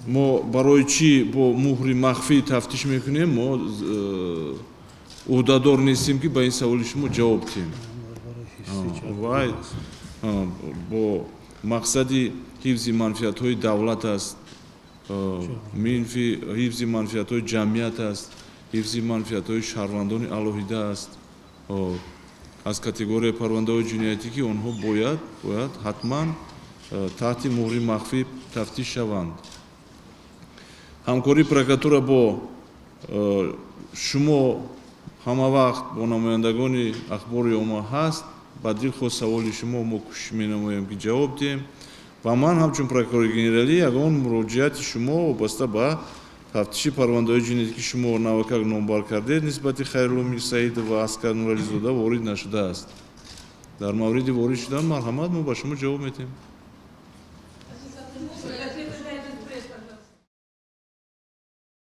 Мо барои чӣ бо муҳри махфӣ тафтиш мекунем, мо ӯҳдадор нестем, ки ба ин саволи шумо ҷавоб диҳем. Вай бо мақсади ҳифзи манфиатҳои давлат аст, ҳифзи манфиатҳои ҷамъият аст, ҳифзи манфиатҳои шаҳрвандони алоҳида аст аз категорияи парвандаҳои ҷиноятӣ, ки онҳо бояд ҳатман таҳти муҳри махфӣ тафтиш шаванд. Ҳамкории прокуратура бо шумо ҳама вақт, бо намояндагони ахбори омма ҳаст. Ба дилхоҳ саволи шумо мо кӯшиш менамоем, ки ҷавоб диҳем, ва ман ҳамчун прокурори генералӣ ягон муроҷиати шумо вобаста ба тафтиши парвандаҳои ҷиноятӣ, ки шумо навакак номбар кардед, нисбати Хайрулло Мирсаидов ва Аскар Нурализода ворид нашудааст. Дар мавриди ворид шудан, марҳамат, мо ба шумо ҷавоб медиҳем.